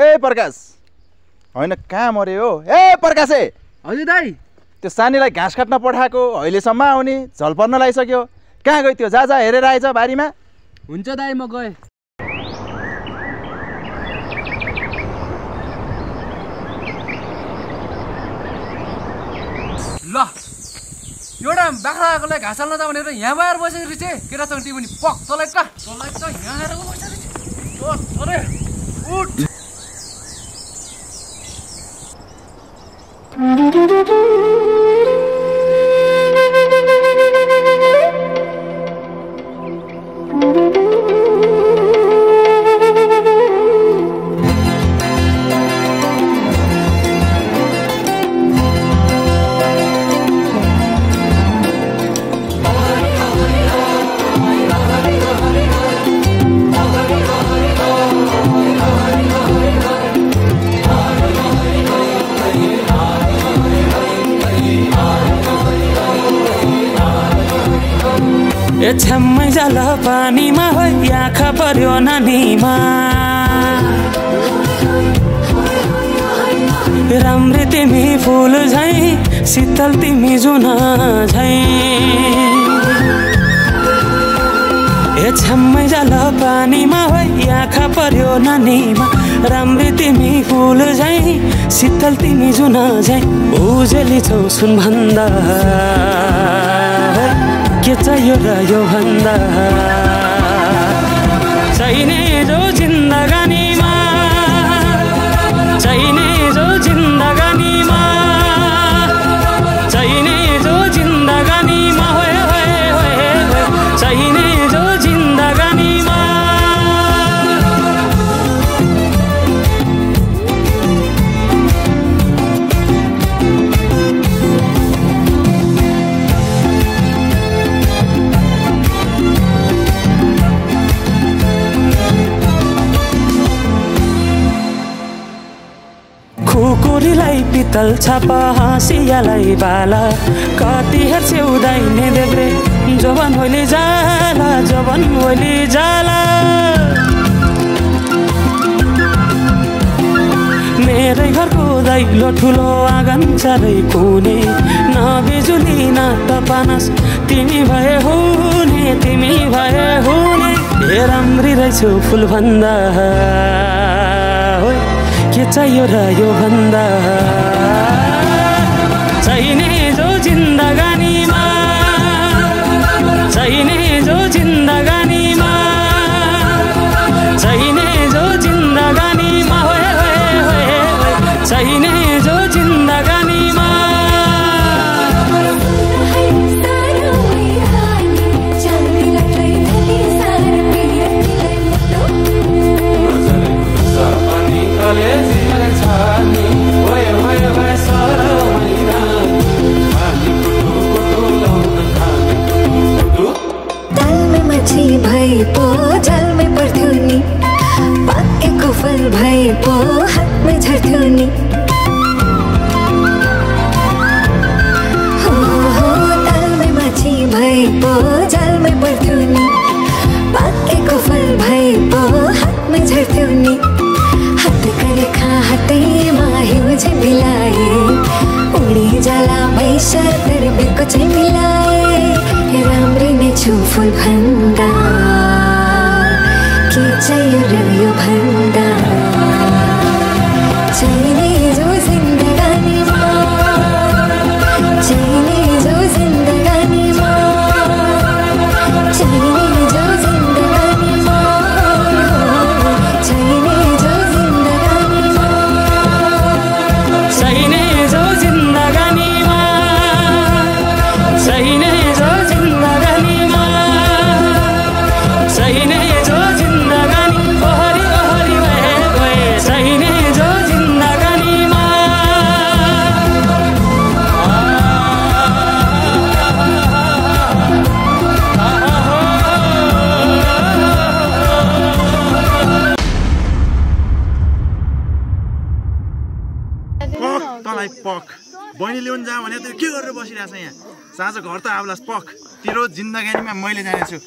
ए प्रकाश होइन कहाँ मर्यो हो? ए प्रकाशे हजुर दाइ त्यो सानीलाई घाँस काट्न पठाएको अहिलेसम्म आउने झल पर्न लागिसक्यो कहाँ गयो त्यो जा हेरेर आएछ बारीमा हुन्छ दाइ म गएँ ल एउटा बाख्रा आएकोलाई घाँस हाल्न त भनेर यहाँ आएर बसेको रहेछ केटासँग टिमुनी पक तँलाई त यहाँ आएर बसेको रहेछ उठ छ्याम्मै जाल पानीमा हो आँखा पर्यो नानीमा राम्री तिमी फुल झैं शीतल तिमी जुन झैं छ्याम्मै जाल पानीमा हो आँखा पर्यो नानीमा राम्री तिमी फुल झैं शीतल तिमी जुन झैं उजेली छौ सुन भन्दा के चाहियो र यो भन्दा चाहिने जो जिन्दगानीमा चाहिने जो जिन्दगानीमा चाहिने जो जिन्दगानीमा होए होए होए चाहिने जो जिन्दगानीमा खुकुरीलाई पितल छापा हाँसियालाई बाला कति हेर्छे उदाइने देब्रे जवान होइले जाला जवान होइले जाला मेरै घरको दैलो ठुलो आँगन चारै कुने न बिजुली न त पानस तिमी भए हुने तिमी भए हुने हे राम्री रहेछौ फुल भन्दा के चाहियो र यो भन्दा चाहिने जो जिन्दगानीमा चाहिने जो जिन्दगानीमा चाहिने जो जिन्दगानीमा होए होए होए चाहिने जो जिन्दगानीमा भई पो जल में पर्थ्यो नि पाकेको फल भई पो हात में झर्थ्यो नि हो तल में माछी भई पो जल में पर्थ्यो नि पाकेको फल भई पो हात में झर्थ्यो नि हात गरेखा हातैमा हिउँ चाहिँ मिलाए उडी जाला पैसा तर बिर्को चाहिँ मिलाए राम्री नै छु फुल भन्दा के चाहियो र यो भन्दा चाहिने जो जिन्दगानीमा चाहिने जो जिन्दगानीमा चाहिने जो जिन्दगानीमा चाहिने जो जिन्दगानीमा चाहिने जो जिन्दगानीमा चाहिने जो जिन्दगानीमा चाहिने जो जिन्दगानी ओहरी ओहरी भए गए चाहिने जो जिन्दगानीमा तँलाई पख बहिनी ल्याउन जा भने त के गरेर बसिरहेछ यहाँ साँझ घर त आउलास पख तेरो जिन्दगानीमा मैले जानेछु